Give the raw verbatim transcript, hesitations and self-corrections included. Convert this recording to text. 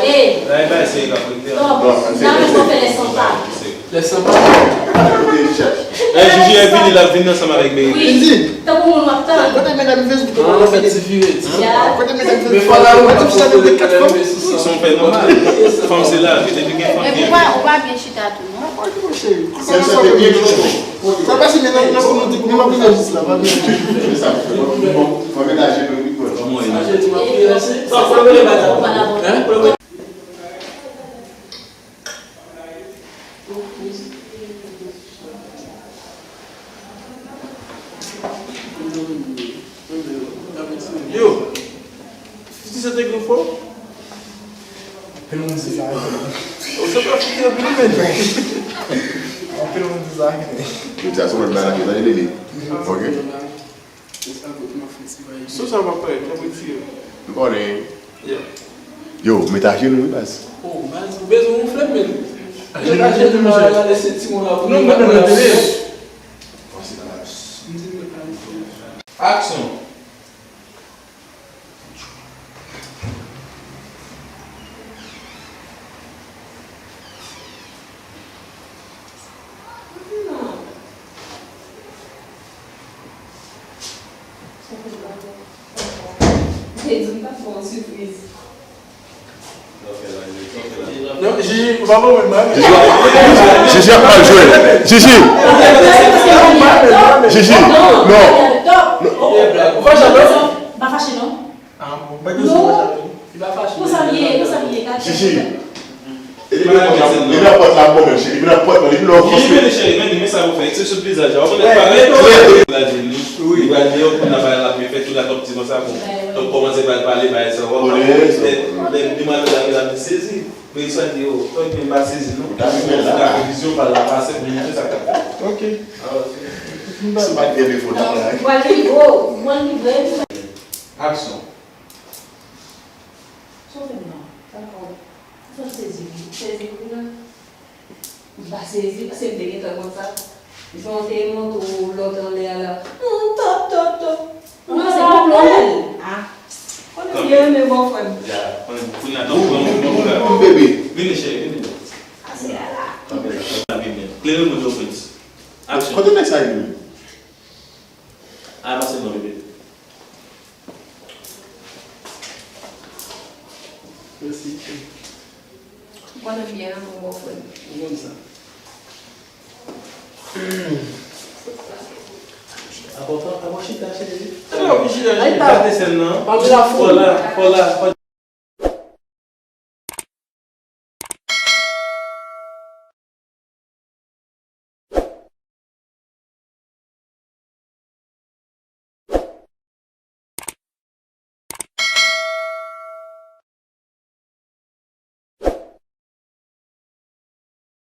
Hey, la e bay se ka frite. Top. N ap fè lè san pa. Lè san pa. Hey, Jiji, e vini, l ap vin ansanm avèk Mary. Wi. Tankou moun w ap tann. Kote medam Facebook? An fèt ti vire ti. Kote medam Facebook? Fò la ou pa ti sa de kat fanm. Son fè nòmal. Fanm se lavi, depi gen fanm. Epi ou pa, ou pa byen chita tou. Sèl sa te byen chita. Sa pase gen nan pou nou di pou nou pran jis la, pa byen. Sa bon, mwen menaje nou wi. Mwen menaje. Sa pou le bata. Hein? Yo, fifty Cent te gen fò? Anpil moun di sa vre. Ou se pa fifty anpil men. Anpil moun di sa vre. Yo di a sou mwen nan la tande li. Ok. Sou sa m ap pale, m ap retire. M konnen. Yeah. Yo, met ajenou wi baz. Oh, baz, ou bezwen wonfle m men. Met ajenou, m a gade se timoun la pou nou. Non, mwen nan tele. Aksyon. Te di m t ap fè yon sipriz. Non, Jiji, ou pa bon moun, man. Jiji ap mal jwe. Jiji! Jiji! Non! Ou fache non? M pa fache non. Ah, bon, mwen di ou fache. Li pa fache. Konsa m ye, konsa m ye, gade. Jiji! Li nan pòt la pou mwen, cheri. Li nan pòt la, li nan pòt la. Jiji, men cheri, men, men sa pou fè. Ekspresyon vizaj la, ou konn parèt. Li pral di, li pral di, yo, pou n ap bay la, men fè tout la kòm ti konsa, bon. Donk, kòmanse pral pale, bay sa, w ap konn, lè, lè, lè, lè, lè, lè, sezi. Men sa di, yo, fòk men pa sezi, non. Ou ta vin la. Ou ta vin vizyon pa la pase, pou montre sa k ap fèt. Ok. Se pa t gen defo nan la. Mwen li gwo, mwen li vre. Aksyon. Sa w fè m nan? Dakò. Sa w sezi, wi. Sezi, wi, la. M pa sezi, paske m te gentan konn sa. Jan w te montre w lòt anlè a la. Hum, top, top, top. Mwen se konplò l. Ah. Konnen m byen renmen bòfrè m. Ya, konnen kounye a, tankou yon moun bòfrè. Vini, cheri, vini. Ase a la. Klere mwen, Joe Prince. Aksyon. Kote nèg sa ye menm? A, pase non, bebe. Mèsi. Ou konnen m byen renmen w, bòfrè m. Ou konn sa. Avan, avan chita, cheri. Gate sèn nan. Fò la, fò la, fò